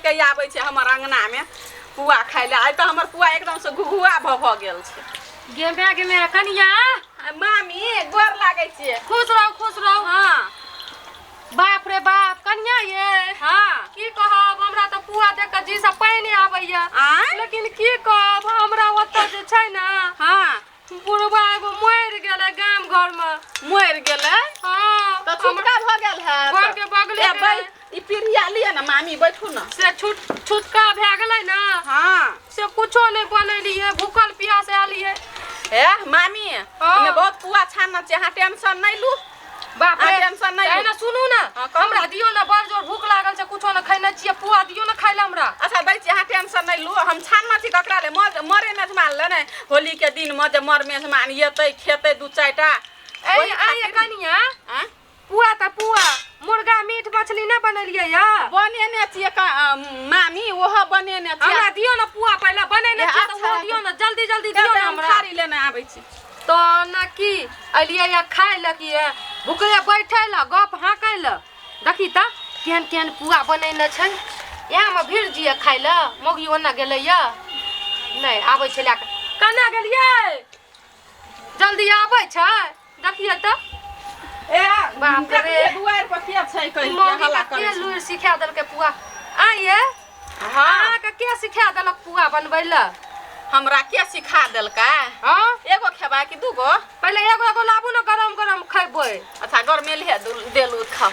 के आबै छै हमर अंगना में पुआ खाय ले। आइ तऽ हमर पुआ एकदम से घुघुआ भऽ भऽ गेल छै। गे माय, गे माय, कनिया। आ, मामी, गोर लागै छियै। खुश रहू, खुश रहू। हाँ। बाप रे बाप, कनिया ये। हाँ। की कहब, हमरा तऽ पुआ देख कऽ जी से पानि आबैया। आँय? लेकिन की कहब, हमरा ओतऽ जे छै ने, हाँ। बुढ़बा एगो मरि गेलै गाम घर में। मरि गेलै? हाँ। तऽ छुटका भऽ गेल है। घर के बगले ए, के। बैठ, ई पीढ़िया लिअ ने मामी, बैठू ने। से छुटका भए गेलै ने। हाँ। से कुछो नहि बनेलियै, भूखल प्यास आलियै। ए मामी, हाँ। हमे बहुत पुआ छानने छियै, अहाँ टेंशन नहि लू। बाप रे। अहाँ टेंशन नहि लू। एना सुनू ने। हाँ, कहू। हमरा दियौ ने, बड़ जोर भूख लागल छै, कुछो ने खैने छियै, पुआ दियौ ने खाइ लए हमरा। अच्छा दै छी, अहाँ टेंशन नहि लू। हम छानने छी ककरा ले, मरे मेजमान ले ने, होली के दिन मे जे मर मेजमान एतै खेतै दू चारिटा। ए, ओहि ए, खातिर। कनिया। आँय? पुआ तऽ पुआ, मुर्गा मीट मछली नहि बनेलियै या? बनेने छियै मामी, ओहो बनेने छियै। हमरा दियौ ने पुआ, पहिले बनेने ए, छियै तऽ अच्छा। ओहो दियौ ने, जल्दी जल्दी ए, दियौ तऽ ने हम हमरा। थारी लेने आबै छी। तऽ ने की एलियै या खाय लए कि भुखले बैठे लए गप हाँकै लए? देखी तऽ केहन केहन पुआ बनेने छै। इएहमे भीड़ जियै खाय लए। मौगी ओना गेलै या नहि आबै छै लए कऽ? केना गेलियै? जल्दी आबै छै, देखियै तऽ। ए, बाप रे। देखियै दुआरि पर के छै, कहि के मौगी हल्ला के करै के छै। लुरि सिखा देलकै पुआ? आइये। हाँ। अहाँके के सिखा देलक पुआ बनबै लए? हमरा के सिखा देलकै? हाँ। एगो खेबा कि दूगो? पहिले एगो एगो लाबू ने, गरम गरम खेबै। अच्छा, गरमेल है, देलू, खाउ।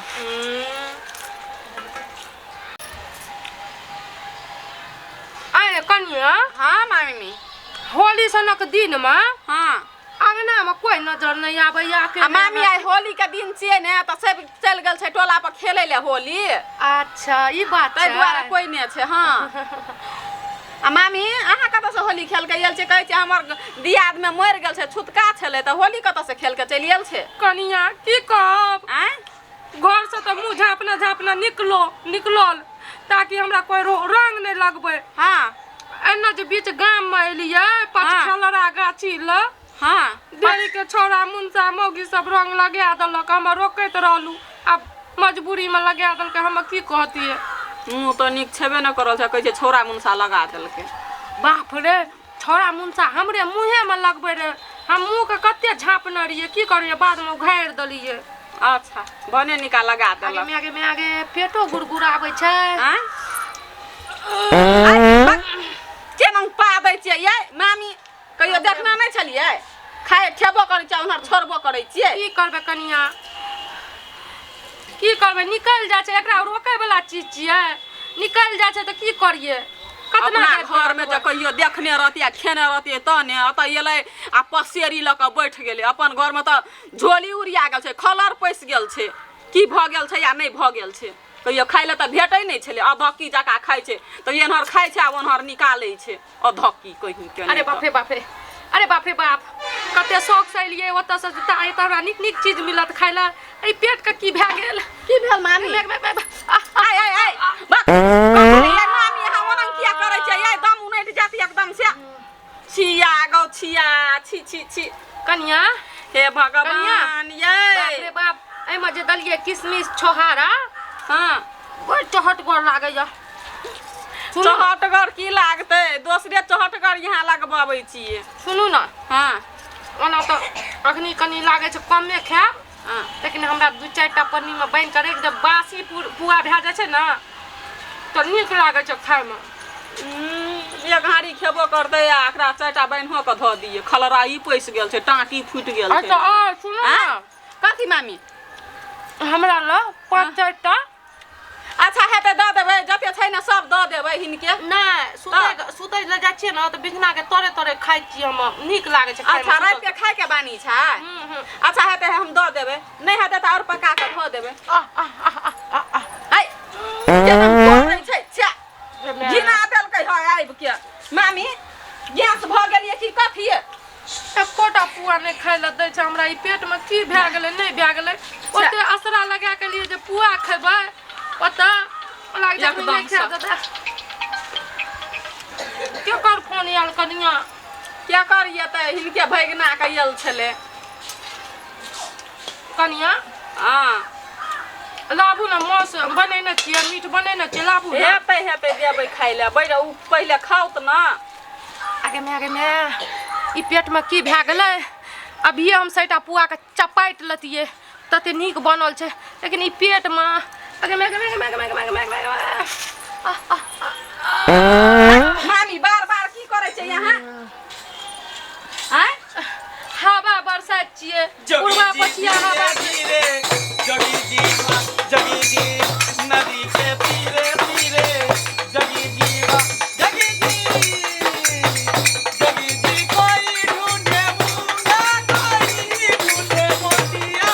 आइ कनिया। हाँ मामी। होली सनक दिन मे हाँ। अंगना मे कोई नजर नहीं आबैया अकेले। आ मामी, आइ होली के दिन छियै ने, तऽ सब चलि गेल छै टोला पर खेलै ले होली। अच्छा, ई बात ताहि छै। दुआरे कोई नहि छै। हाँ, आ मामी, अहाँ कतऽ से होली खेल के आयल छै? कहै छै हमर दियाद मे मरि गेल छै, छुतका छलै, तऽ होली कतऽ से खेल के चलि आयल छै? कनिया, की कहब। आँय? घर से तऽ मुँह झाँपना झाँपना निकलो निकलल ताकि हमरा कोई रंग नहीं लगबै। हाँ। एना जे बीच गाम में एलियै पचखेलरा गाछी ल, हाँ। देरी के छौड़ा मुनसा मौगी सब रंग लगा देलक। हम रोकैत रहलू, आब मजबूरी में लगा देलकै, हम की कहतियै? मुँह तऽ नीक छेबे नहि करल छै, कहै छै छौड़ा मुनसा लगा देलकै। बाप रे, छौड़ा मुनसा हमरे मुँहे में लगबै रहे, हम मुँह के कते झाँपने रहियै, की करियै, बाद में उघारि देलियै। अच्छा, भने निका लगा आगे देलक। माय गे, माय गे, पेटो गुड़गुड़ाबै छै। आँय? केना पा दै छियै यै मामी? कहियो देखना नहि छलियै, खाय खेबो करै छियै, उन्हर छोड़बो करै छियै। की करबै कनिया, की करबै, निकलि जाइ छै। एकरा रोकै वाला चीज छियै? निकलि जाइ छै तऽ की करियै? कतना अपना देर घर में जे करबै? कहियो देखने रहती आ खेने रहती तऽ ने एतऽ एलै आ पसेरी लऽ कऽ बैठ गेलै। अपन घर में तऽ झोली उड़िया गेल छै, खलर पैसि गेल छै, की भऽ गेल छै या नहि भऽ गेल छै। कहियो खाय लए तऽ भेटै नहि छलै। अधक्की जकाँ खाइ छै तऽ एन्हर खाइ छै आ ओन्हर निकालै छै, अधक्की कहीं के। अरे बाप रे बाप रे, अरे बाप रे बाप, कते शौक से एलियै ओतऽ से तऽ एतऽ हमरा नीक नीक चीज मिलत खाय लए। एहि पेट के की भए गेल? की भेल मामी? मे- मे- मे- आ- आय आय आय, बक कथी मामी, अहाँ ओना किया करै छियै? आय, दम उनटि जायत एकदम से। छिया गौ छिया, छी छी छी। कनिया। हे भगवान कनिया। यै। बाप रे बाप, एहिमे जे देलियै किशमिश छोहारा, हाँ। बड़ चहटगर लागैया। सुनू। चहटगर की लागतै, दोसरे चहटगर यहाँ लगबाबै छियै। सुनू ने। हाँ। ओना तऽ अखनी कनि लागै छै कमे खायब, हाँ। लेकिन हमरा दू चारिटा पन्नीमे बान्हि कऽ राखि देब। बासी पुआ भए जाइ छै ने तऽ नीक लागै छै खायमे। एक हारी खेबो करतै आ एकरा चारिटा बान्हिओ कऽ धऽ दियै। खलराई पैसि गेल छै, टाँटी फुटि गेल छै। अच्छा, आओर सुनू ने। आँय? कथी मामी? हमरा लग पाँच चारिटा। अच्छा हेतै, दऽ देबै, जते छै ने सब दऽ देबै हिनके। नहि, सुतै सुतै लए जाइ छियै ने तऽ बिछना के तोरे तोरे खाइ छियै हम, नीक लागै छै खायमे। अच्छा, सुतल। रातिके खायके बानी छै? हूँ हूँ। अच्छा हेतै, हम दऽ देबै, नहि हेतै तऽ आओर पका कऽ धऽ देबै। आह आह आह आह आह। आइ केना करै छै, छे। रे माय। घिना देलकै है आबि के। मामी, गैस भऽ गेलियै कि कथी? एकोटा पुआ नहि खाय लए दै छै हमरा। ई पेटमे की भए गेलै, नहि भए गेलै? ओते असरा लगा के लिए जे पुआ खेबै ओतऽ लागि जाइ नहि एकदमसँ। खा देतै। केकर फोन आयल कनिया? क्या करियै तऽ हिनके भगिना के आयल छलै। कनिया। हाँ। लाबू ने मांस बनेने छियै मीट बनेने छियै लाबू ने हेतै हेतै देबै खाइ लए बैठ ओ पहिले खाउ तऽ ने आगे मे आगे मे ई पेटमे की भए गेलै अभिये हम सैटा पुआके चपाटि लेतियै तते नीक बनल छै लेकिन ई पेटमे आगे मे आगे मे आगे मे आगे मे आगे मे आगे मे आगे मे आह, आह, मामी बार बार की करै छै यहाँ आँय हवा बरसात छियै पूर्वा पछिया हवा तीरे जगी जी जगी जी नदी के तीरे तीरे जगी जी जगी जी जगी जी कोई ढूंढे मुंडा कोई ढूंढे मोतिया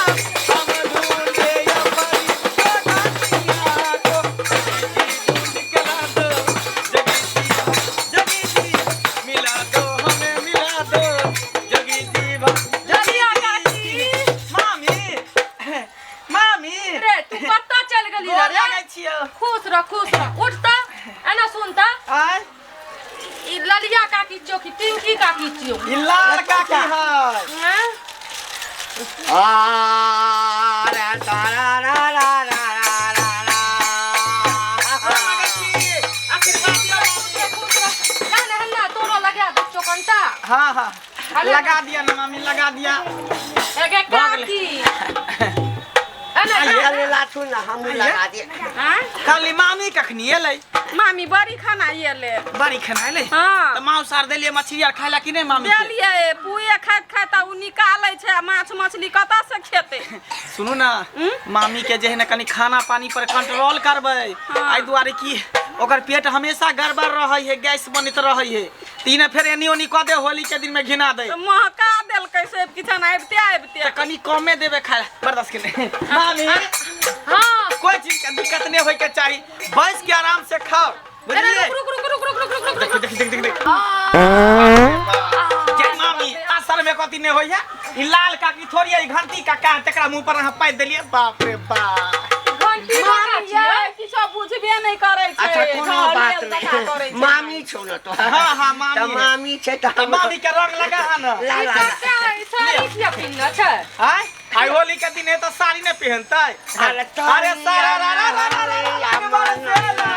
हम ढूंढे अपनी सगातिया को जगी जी ढूंढ के ला दो जगी जी जगी जी मिला दो हमें मिला दो जगी जी जगिया काकी मामी मामी रे तू कतऽ चलि गेली गोर रे लागै छियौ खुश रह खुश रह उठ तऽ एना सुन तऽ आय ई ललिया काकी छियौ कि टिंकी काकी छियौ ई लाल काकी है हैं? आ रा रा रा रा रा रा रा रा गोर लागै छी आशीर्वाद दियौ खुश रह ना ना ना तोरो लगा दे चौकंटा हाँ हाँ लगा दिया ना मामी लगा दिया एगे भऽ गेलै। काकी एना आइए। अरे लाथू ना हमहूँ लगा दिए आँय कहली मामी कखनी एलै मामी बड़ी खाना एलै बड़ी खाना एलै हाँ। तऽ मांस आर देलियै मछली आर खाय ला कि नहि मामी के? देलियै पुए खाइत खाइत ओ निकालै छै आ माछ मछली कतऽ से खेतै सुनू ना मामी के जे है ना कनि खाना पानी पर कंट्रोल करबै हाँ। एहि दुआरे कि ओकर पेट हमेशा गड़बड़ रहै है गैस बनैत रहै है तीन फेर एनी ओनी कऽ दे होली के दिन में घिना दे तऽ महका देलकै से किचन आबिते आबिते तऽ कनि कमे देबै खाय ला बर्दाश्त के नहीं मामी हाँ कोई चीज के दिक्कत नहीं होय के चाही बैस के आराम से खाओ अरे बुझलिए रुक रुक रुक रुक रुक रुक रुक देख देख देख देख देख जे मामी असर में कथी नहीं होय है ई लाल काकी थोड़ी है ई घंटी काका है, तकरा मुंह पर अहाँ पाइ देलिए बाप रे बाप घंटी काका मामी छियै यै किछो बुझबे नहि करै छै अच्छा कोनो ढहलेल बात जकाँ करै नहीं छै। मामी छौ न तो हाँ, हाँ, मामी तऽ है। मामी छै तऽ तऽ मामी के रंग लगा है ना ला ई ला ला। काका ई साड़ी किया पिन्हने छै आय आइ होली के दिन है तो साड़ी नहीं पहनतै अरे अरे सारा रा रा रा रा रा रा रा बरसेला।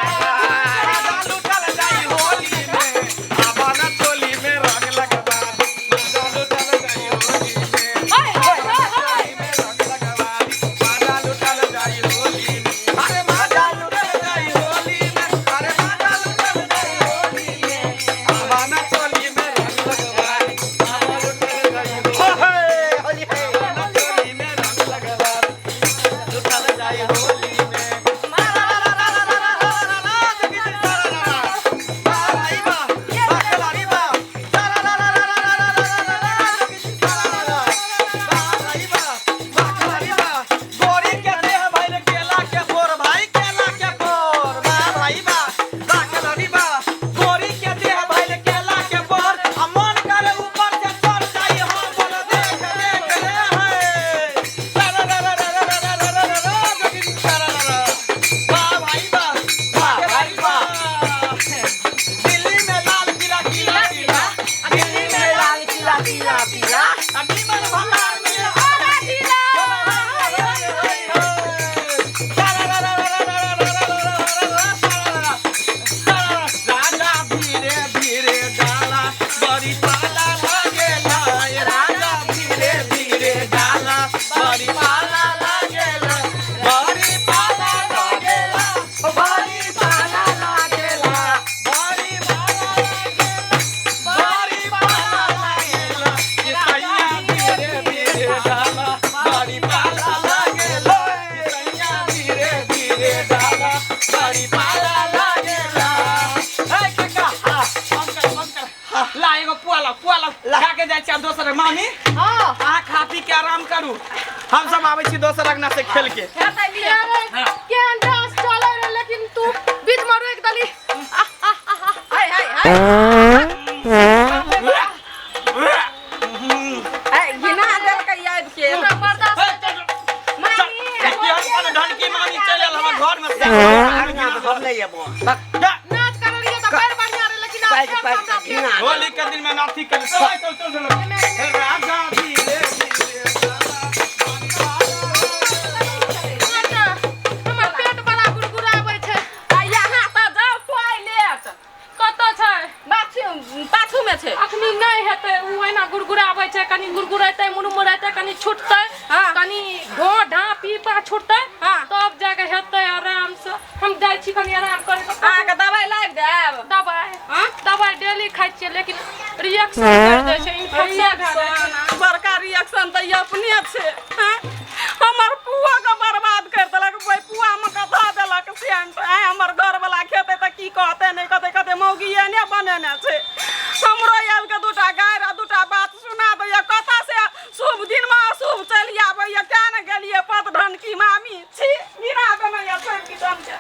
राधा लूटल जाई होली में आबा ना चोली में रंग लगवा दी। राधा लूटल जाई होली में हाय हाय हाय हाय में रंग लगवा दी। राधा लूटल जाई होली में अरे माजा लूटल जाई होली में अरे माजा लूटल जाई होली में आबा ना चोली में रंग लगवा दी। आबा लूटल जाई होली में। होली है। चोली में रंग लगवा दी। लूटल जाई होली में। दिल्ली में लाल किला किला किला दिल्ली में लाल किला पीला पीला अभी मन भंडार में राजा धीरे धीरे डाला बड़ी पाला लागेला राजा धीरे धीरे डाला बड़ी पाला लागेला बड़ी पाला लागेला बड़ी पाला लागेला बड़ी पाला लागेला बड़ी पाला लागेला सैया धीरे धीरे डाला बड़ी पाला लागेला सैया धीरे धीरे डाला बड़ी पाला लागेला हे काका हा बंद कर बंद कर हा, ला एगो पुआ ला पुआ ला खा के जाइ छी आब दोसर मामी हाँ अहाँ खा पी के आराम करू हम सब आबै छी दोसर अंगना से खेल के हेतै लिअ। अरे केहन डांस चलै रहे लेकिन तू बीच में रोकि देली आह, आह, आह, आह। हाय हाय हाय हाय घिना देलकै आबि के हमरा बर्दाश्त मामी ढनकी मामी चलि आयल हमर घर में से अंगना में हम नहीं अबो नाच करे रहिए तऽ बड़ बढ़िया रहे लेकिन आब पैक फेर पैक हमरा पेट घिना होली के दिन में नाथी कर चल चल चल चल राजा धीरे धीरे अच्छा, छै कनि गुड़गुड़ेतै मुरमुरेतै कनि छुटतै हाँ। कनि ढो ढा पीपा छुटतै हाँ। तब जाके हेतै आराम से हम जाइ छी कनि आराम करे अहाँके दवाइ लाबि देब दवाइ हाँ? दवाइ डेली खाइ छियै लेकिन रिएक्शन कर दै छै इन्फेक्शन भए जाइ छै रिएक्शन बड़का रिएक्शन तऽ ई अपने छै आँय? हमर पुआ के बर्बाद कर देलक ओहि पुआ मे के धऽ देलक सेंट आँय हमर घरवला खेतै तऽ की कहतै नहि कहतै कहतै मौगी एहने बनेने छै हमरो आबि के दूटा गारि आ दूटा बात सुना दैया कतऽ से शुभ दिनमे अशुभ चलि आबैया किया ने गेलियै पत ढनकी मामी छी गिरा देने यऽ सब किचन के।